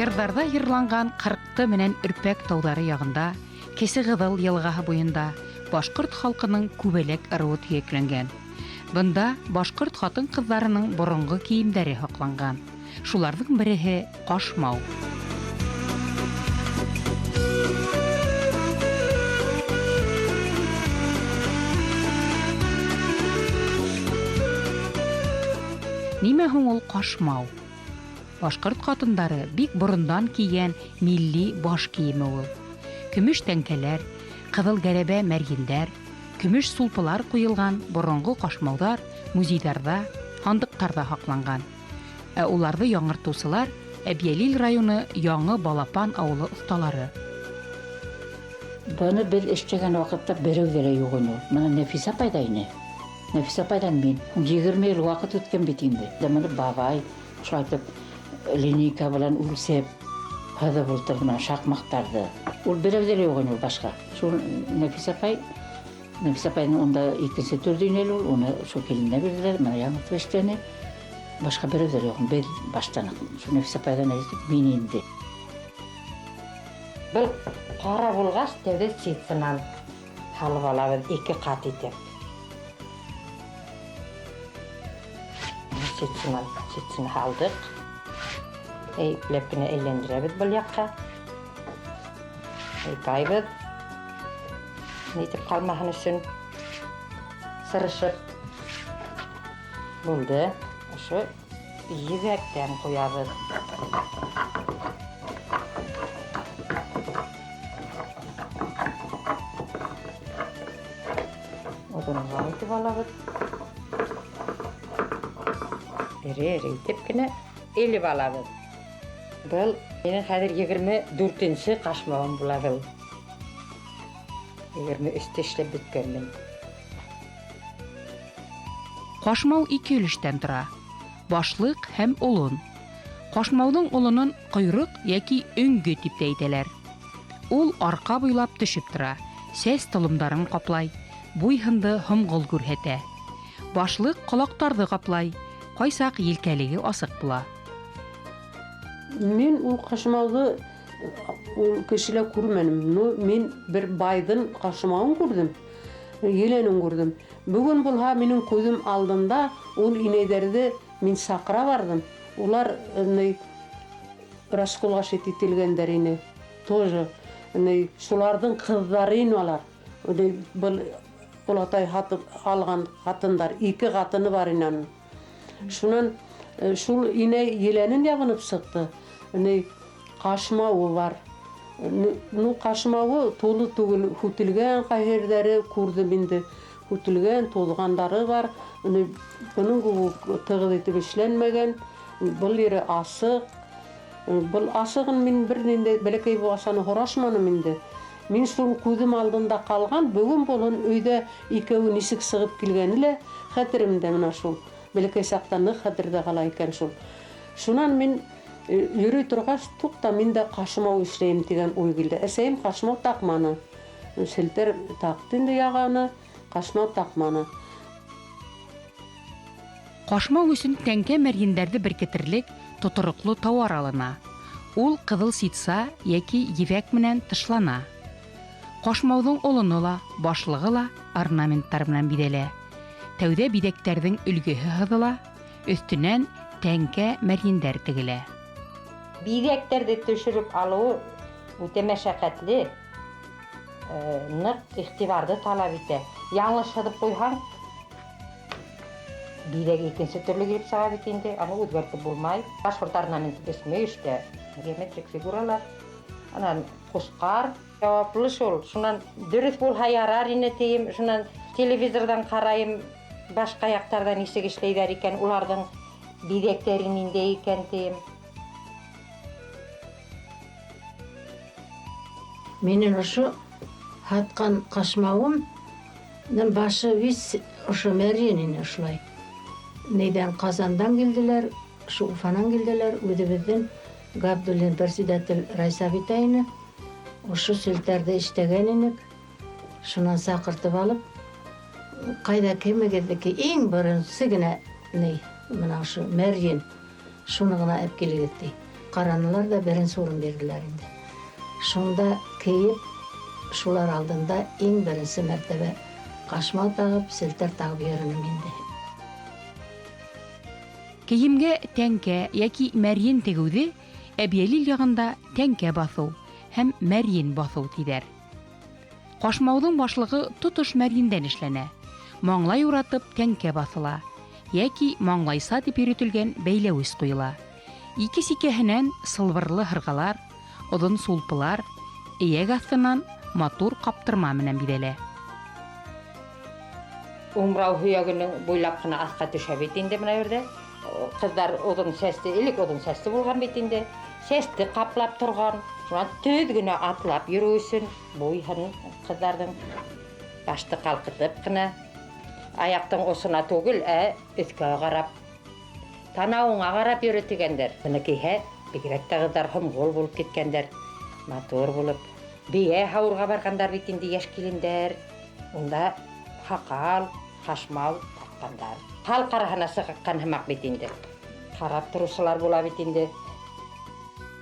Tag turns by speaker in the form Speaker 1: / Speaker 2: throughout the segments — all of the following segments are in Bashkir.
Speaker 1: Йырҙарҙа йырланған Ҡырҡты менән Өрпәк тауҙары яғында, Кесе Ҡыҙыл йылғаһы буйында башҡорт халҡының Күбәләк ырыуы төйәкләнгән. Бында башҡорт ҡатын-ҡыҙҙарының боронғо кейемдәре һаҡланған. Шуларҙың береһе ҡашмау. Нимә һуң ул ҡашмау? Башҡорт ҡатындары бик борондан кейгән милли баш кейеме ул. Көмөш тәңкәләр, ҡыҙыл гәрәбә мәрйендәр, көмөш сулпылар ҡуйылған боронғо ҡашмауҙар музейҙарҙа, һандыҡтарҙа һаҡланған. Ә уларҙы яңыртыусылар Әбйәлил районы Яңы Балапан ауылы оҫталары.
Speaker 2: Быны беҙ эшләгән ваҡытта берәүҙә лә юҡ ине ул. Бына Нәфисә апай ҙа ине. Нәфисә апайҙан мин. 20 йыл ваҡыт үткән бит инде. Быны бабай шулай итеп линейка белән үлсәп һыҙып ултырҙы бына шаҡмаҡтарҙы. Ул берәүҙә лә юҡ ине ул башҡа. Шул Нәфисә апай, Нәфисә апайҙың унда икенсе төрҙө ине әле ул, уны шул килененә бирҙеләр, бына яңыртып эшләне. Башҡа берәүҙә лә юҡ. Беҙ баштан уҡ шул Нәфисә апайҙан әйтеп, мин инде.
Speaker 3: Был ҡара булғас, тәүҙә ситсынан һалып алабыҙ ике ҡат итеп. Ситсынан, ситсыны һалдыҡ. Әйпләп кенә әйләндерәбеҙ был яҡҡа. Әйпайбыҙ. Нитеп ҡалмаһын өсөн сырышып. Булды. Ошо ебәктән ҡуябыҙ. Оҙонға итеп алабыҙ. Эре-эре итеп кенә элеп алабыҙ. Был минең хәҙер 24-нсе ҡашмауым була был. 23-тә эшләп бөткәнмен.
Speaker 1: Ҡашмау ике өлөштән тора: башлыҡ һәм олон. Ҡашмауҙың олонон ҡойроҡ йәки өңгө тип тә әйтәләр. Ул арҡа буйлап төшөп тора, сәс толомдарын ҡаплай, буй-һынды һомғол күрһәтә. Башлыҡ ҡолаҡтарҙы ҡаплай, ҡайсаҡ елкәлеге асыҡ була.
Speaker 4: Мин ул ҡашмауҙы ул кешелә күрмәнем. Ну, мин бер байҙың ҡашмауын күрҙем, еленен күрҙем. Бөгөн булһа минең күҙем алдында ул инәйҙәрҙе мин саҡыра барҙым. Улар раскулашить ителгәндәр ине. Тоже шуларҙың ҡыҙҙары ине алар. Был олатай һатып алған ҡатындар, ике ҡатыны бар ине аның. Шунан шул инәй еленен ябынып сыҡты. Ҡашмауы бар. Ну, ҡашмауы тулы түгел, һүтелгән ҡайһерҙәре күрҙем инде. Һүтелгән, туҙғандары бар. Бының кеүек тығыҙ итеп эшләнмәгән. Был ере асыҡ. Был асығын мин бер ниндәй бәләкәй булғасаны һорашманым инде. Мин шул күҙем алдында ҡалған, бөгөн булһын өйҙә икәүе нисек сығып килгәне лә хәтеремдә мына шул. Бәләкәй саҡта ныҡ хәтерҙә ҡала икән шул. Шунан мин йөрөй торғас, туҡта, мин дә ҡашмау эшләйем тигән уй килде. Әсәйем ҡашмау таҡманы. Селтәр таҡты инде яғаны, ҡашмау таҡманы.
Speaker 1: Ҡашмау өсөн тәңкә мәрйендәрҙе беркетерлек тотороҡло тауар алына. Ул ҡыҙыл ситса йәки ебәк менән тышлана. Ҡашмауҙың олоно ла, башлығы ла орнаменттар менән биҙәлә. Тәүҙә биҙәктәрҙең өлгөһө һыҙыла, өҫтөнән тәңкә мәрйендәр тегелә.
Speaker 3: Биҙәктәрҙе төшөрөп алыуы үтә мәшәҡәтле, ныҡ иғтибарҙы талап итә. Яңылыш һыҙып ҡуйһаң, биҙәк икенсе төрлө килеп сыға бит инде, аны үҙгәртеп булмай. Башҡорт орнаменты өсмөйөштә геометрик фигуралар, анан ҡусҡар яуаплы шул. Шунан дөрөҫ булһа ярар ине тием, шунан телевизорҙан ҡарайым, Башҡа яҡтарҙа нисек эшләйҙәр икән, уларҙың биҙәктәре ниндәй икән тием.
Speaker 5: Минең ошо һатҡан ҡашмауымдың башы вис ошо мәрйен ине ошолай. Нейҙән Ҡазандан килделәр, ошо Уфанан килделәр, үҙебеҙҙең Габдуллин председатель райсовета ине. Ошо селтәрҙе эштәгән инек. Шунан саҡыртып алып, ҡайҙа кемегеҙҙеке иң беренсе генә ни, бына ошо мәрйен, шуны ғына алып килегеҙ ти. Ҡаранылар ҙа беренсе урын бирҙеләр инде. Шунда кейеп, шулар алдында иң беренсе мәртәбә ҡашмау тағып, селтәр тағып йөрөнөм инде.
Speaker 1: Кейемгә тәңкә йәки мәрйен тегеүҙе Әбйәлил яғында тәңкә баҫыу һәм мәрйен баҫыу тиҙәр. Ҡашмауҙың башлығы тотош мәрйендән эшләнә. Маңлай уратып тәңкә баҫыла йәки маңлайса тип йөрөтөлгән бәйләүес ҡуйыла. Ике сикәһенән сылбырлы һырғалар, оҙон сулпылар, эйәк аҫтынан матур ҡаптырма менән биҙәлә.
Speaker 3: Умрау һөйәгенең буйлап ҡына аҫҡа төшә бит инде бына ерҙә. Ҡыҙҙар оҙон сәсте, элек оҙон сәсте булған бит инде. Сәсте ҡаплап торған. Шунан төҙ генә атлап йөрөү өсөн буйһын ҡыҙҙарҙың башты ҡалҡытып ҡына, аяҡтың осона түгел, ә өҫкә ҡарап, танауыңа ҡарап йөрө тигәндәр. Быны кейһә, бигерәк тә ҡыҙҙар һомғол булып киткәндәр, матур булып. Бейә һауырға барғандар бит инде йәш килендәр. Унда һаҡал, ҡашмау таҡҡандар. Халыҡ араһына сыҡҡан һымаҡ бит инде. Ҡарап тороусылар була бит инде.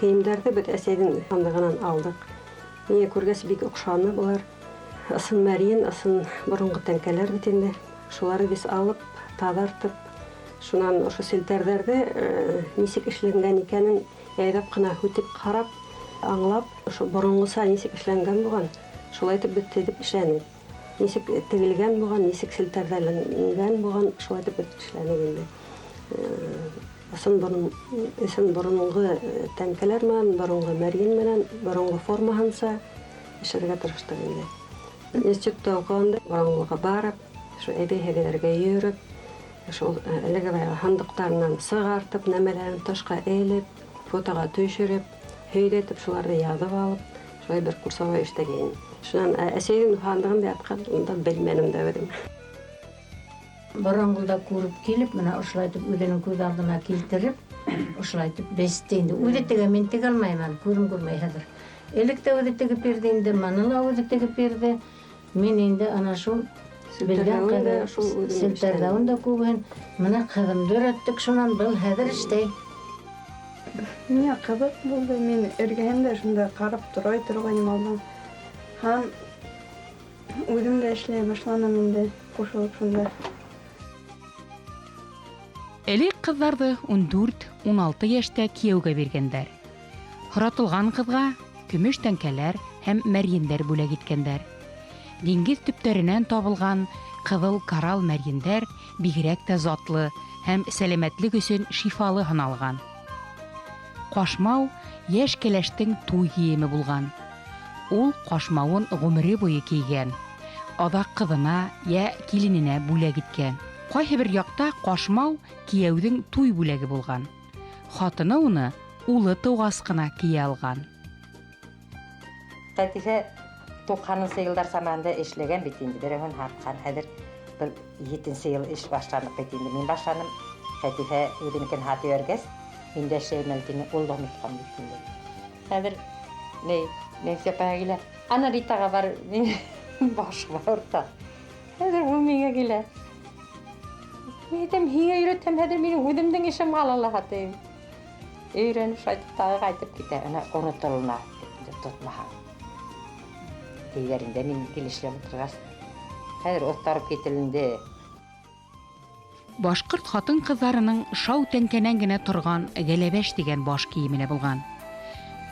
Speaker 6: Кейемдәрҙе беҙ әсәйҙең һандығынан алдыҡ. Миңә күргәс бик оҡшаны былар. Ысын мәрйен, ысын боронғо тәңкәләр бит инде. Шуларҙы беҙ алып, таҙартып, шунан ошо селтәрҙәрҙе нисек эшләнгән икәнен яйлап ҡына һүтеп ҡарап, аңлап, ошо боронғоса нисек эшләнгән булған, шулай итеп беҙ теҙеп эшләнек. Нисек тегелгән булған, нисек селтәрҙәләнгән булған, шулай итеп беҙ эшләнек инде. Ысын боронғо тәңкәләр менән, боронғо мәрйен менән, боронғо формаһынса эшләргә тырыштыҡ инде. Институтта уҡығанда боронғолоҡҡа барып, шул әбей-һәбейҙәргә йөрөп, шул әлеге баяғы һандыҡтарынан сығартып, нәмәләрен ташҡа элеп, фотоға төшөрөп, һөйләтеп, шуларҙы яҙып алып, шулай бер курсовой эшләгәйнем. Шунан әсәйҙең һандығында ятҡан, унда белмәнем дә үҙем.
Speaker 5: Боронғолда күреп килеп, бына ошолай итеп үҙенең күҙ алдына килтереп, ошолай итеп бесте инде. Үҙе теге, мин теге алмайым әле, күҙем күрмәй хәҙер. Элек тә үҙе тегеп бирҙе инде, маны ла үҙе тегеп бирҙе. Мин инде ана шул белгән ҡәҙәр селтәрҙәүен дә күбеһен. Бына ҡыҙымды өйрәттек шунан, был хәҙер эштәй.
Speaker 7: Миңә ҡыҙыҡ булды, мин эргәһендә шунда ҡарап тора торғайным алдан. Һәм үҙем дә эшләй башланым инде, ҡушылып шунда.
Speaker 1: Элек ҡыҙҙарҙы 14-16 йәштә кейәүгә биргәндәр. Һоратылған ҡыҙға көмөш тәңкәләр һәм мәрйендәр бүләк иткәндәр. Диңгеҙ төптәренән табылған ҡыҙыл коралл мәрйендәр бигерәк тә затлы һәм сәләмәтлек өсөн шифалы һаналған. Ҡашмау йәш кәләштең туй кейеме булған. Ул ҡашмауын ғүмере буйы кейгән. Аҙаҡ ҡыҙына йә килененә бүләк иткән. Ҡайһы бер яҡта ҡашмау кейәүҙең туй бүләге булған. Хатыны уны улы тыуғас ҡына кейә алған.
Speaker 3: Хәтисә туҡһанынсы йылдар заманында эшләгән бит инде, берәүһен һатҡан. Хәҙер бер етенсе йыл эш башланыҡ бит инде. Мин башланым, Хәтифә үҙенекен һатып ебәргәс, мин дә эшләйем әле тине, ул да онотҡан бит инде. Хәҙер ни, Нәфисә апайға килә. Ана Ритаға бар, мин башым ауырта. Хәҙер ул миңә килә. Мин әйтәм, һиңә өйрәтәм, хәҙер минең үҙемдең эшем ҡала ла һатайым. Өйрәнеп шайтып тағы ҡайтып китә. Ана онотолона тотмаһаң. Тейҙәр инде, мин килешләп ултырғас. Хәҙер оҫтарып кителенде.
Speaker 1: Башҡорт ҡатын-ҡыҙҙарының шау тәңкәнән генә торған гәләбәш тигән баш кейеменә булған.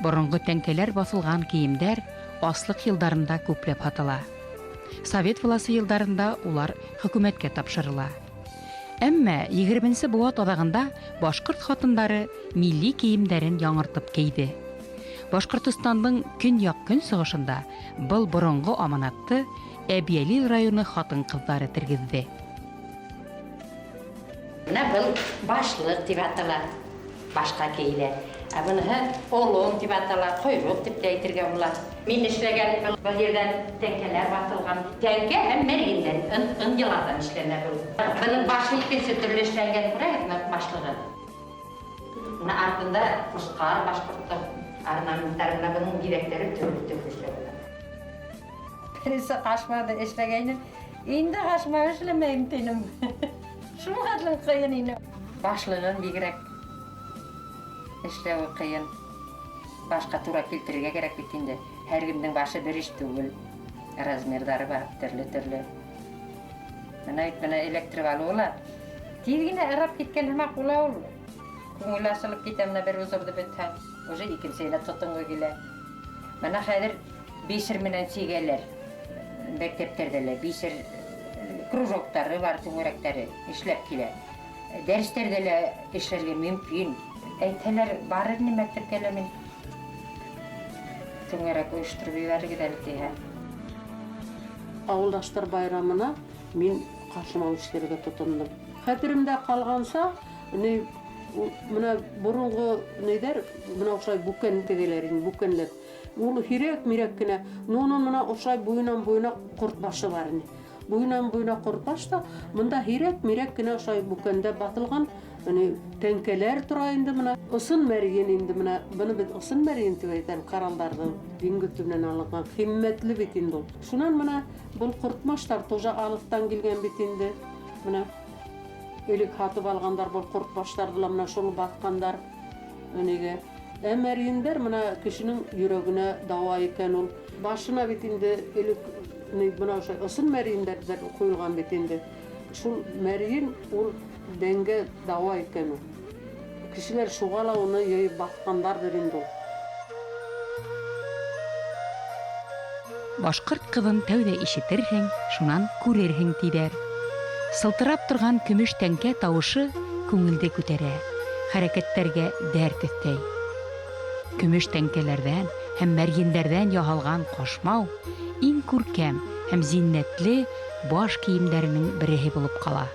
Speaker 1: Боронғо тәңкәләр баҫылған кейемдәр аслыҡ йылдарында күпләп һатыла. Совет власы йылдарында улар хөкүмәткә тапшырыла. Әммә егерменсе быуат аҙағында башҡорт ҡатындары милли кейемдәрен яңыртып кейҙе. Башҡортостандың көньяҡ-көнсығышында был боронғо аманатты Әбйәлил районы ҡатын-ҡыҙҙары тергеҙҙе.
Speaker 3: Менә был башлыҡ тип атала, башҡа кейелә. Ә быныһы олон тип атала, ҡойроҡ тип тә әйтергә була. Мин эшләгән был ерҙән тәңкәләр баҫылған. Тәңкә һәм мәрйендән, ынйыларҙан эшләнә был. Бының башы икенсе төрлө эшләнгән, күрәһегеҙме башлығы? Бына артында ҡусҡар башҡорттоң орнаменттары, менә бының биҙәктәре төрлө-төрлө эшләнгән. Беренсе ҡашмауҙы эшләгәйнем, инде ҡашмау эшләмәйем тинем. Шул хәтлем ҡыйын ине. Башлығын бигерәк эшләүе ҡыйын. Башҡа тура килтерергә кәрәк бит инде. Һәр кемдең башы бер иш түгел. Размерҙары бар, төрлө-төрлө. Бына бит бына эләктереп алыуы ла тиҙ генә ырап киткән һымаҡ була ул. Күңел асылып китә, менә бер узорҙы бөтһәң, уже икенсеһенә тотонғо килә. Бына хәҙер бисер менән сигәләр. Мәктәптәрҙә лә бисер кружоктары бар, түңәрәктәре эшләп килә. Дәрестәрҙә лә эшләргә мөмкин. Әйтһәләр, барыр инем мәктәпкә лә мин. Түңәрәк ойоштороп ебәрегеҙ әле тиһә.
Speaker 4: Ауылдаштар байрамына мин ҡашмау эшләргә тотондом. Хәтеремдә ҡалғанса, ни менә боронғо ниҙәр, менә ошолай бүкән тегеләр инде, бүкәнләп. Ул һирәк-мирәк кенә, но уның менә ошолай буйынан буйына ҡорт башы бар ине. Буйынан буйына ҡорт баш та, бында һирәк-мирәк кенә ошолай бүкәндә баҫылған, ни тәңкәләр тора инде менә. Ысын мәрйен инде менә, быны беҙ ысын мәрйен тип әйтәм, коралдарҙың диңгеҙ төбөнән алынған, ҡиммәтле бит инде ул. Шунан менә был ҡортмаштар тоже алыҫтан килгән бит инде. Менә элек һатып алғандар был ҡортбаштарҙы ла менә шуны баҫҡандар нигә. Ә мәрйендәр менә кешенең йөрәгенә дауа икән ул. Башына бит инде элек бына ошо ысын мәрйендәр ҙә ҡуйылған бит инде. Шул мәрйен ул дәнгә дауа икән ул. Кешеләр шуға ла уны йыйып баҫҡандарҙыр инде ул.
Speaker 1: Башҡорт ҡыҙын тәүҙә ишетерһең, шунан күрерһең тиҙәр. Сылтырап торған көмөш тәңкә тауышы күңелде күтәрә, хәрәкәттәргә дәрт өҫтәй. Көмөш тәңкәләрҙән һәм мәрйендәрҙән яһалған ҡашмау иң күркәм һәм зиннәтле баш кейемдәренең береһе булып ҡала.